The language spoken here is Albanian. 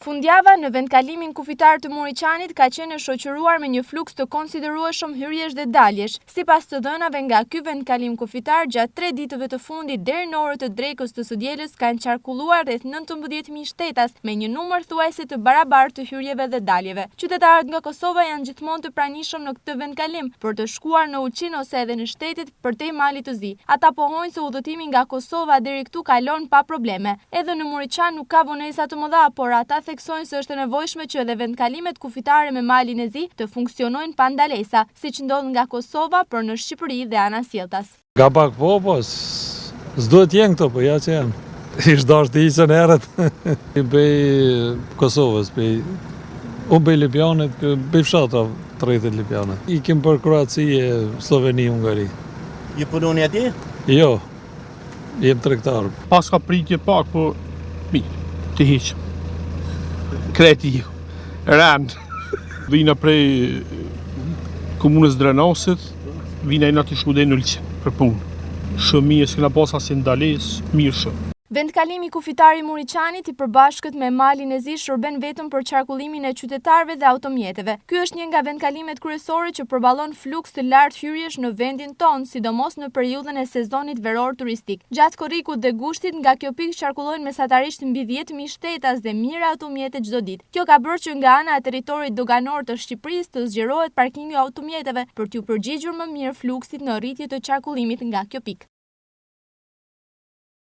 Fundjava në vendkalimin kufitar të Muriqanit ka qenë e shoqëruar me një fluks të konsiderueshëm hyrjesh dhe daljesh. Sipas të dhënave nga ky vendkalim kufitar, gjatë tre ditëve të fundit deri në orët e drekës të së dielës kanë qarkulluar rreth 19.000 shtetas, me një numër thuajse të barabartë të hyrjeve dhe daljeve. Qytetarët nga Kosova janë gjithmonë të pranishëm në këtë vendkalim, për të shkuar në Ulqin ose edhe në shtetet përtej Malit të Zi. Ata pohojnë se udhëtimi nga Kosova deri këtu kalon pa probleme. Edhe në Muriqan nuk ka vonesa të mëdha, por ata theksojnë se është e nevojshme që edhe vendkalimet kufitare me Malin e Zi të funksionojnë pa ndalesa, siç ndodh nga Kosova për në Shqipëri dhe anasjelltas. Nga pak po, po, s'duhet jenë këto, po ja që janë. Ish dasht të hiqen herët. I pej Kosovës, pej, u pej Lipjanit, pej fshatra të rrethit Lipjanit. Ikim për Kroaci e Sloveni, Hungari. Ju punoni atje? Jo, Jem tregtar. Paska pritje pak, po mirë, të hiq. Kreti ju, rend. Vina prej komunës Drenasit, vina jena tu shku deri në Ulqin për punë. Shumë mirë, s'kena pas asnjë ndalesë, mirë shumë. Vendkalimi kufitar i Muriqanit i përbashkët me Malin e Zi shërben vetëm për qarkullimin e qytetarëve dhe automjeteve. Ky është një nga vendkalimet kryesore që përballon fluks të lartë hyrjesh në vendin tonë, sidomos në periudhën e sezonit veror turistik. Gjatë korrikut dhe gushtit nga kjo pikë qarkullojnë mesatarisht mbi 10.000 shtetas dhe mijëra automjete çdo ditë. Kjo ka bërë që nga ana e territorit doganor të Shqipërisë të zgjerohet parkingu i automjeteve për t'iu përgjigjur më mirë fluksit në rritje të qarkullimit nga kjo pikë.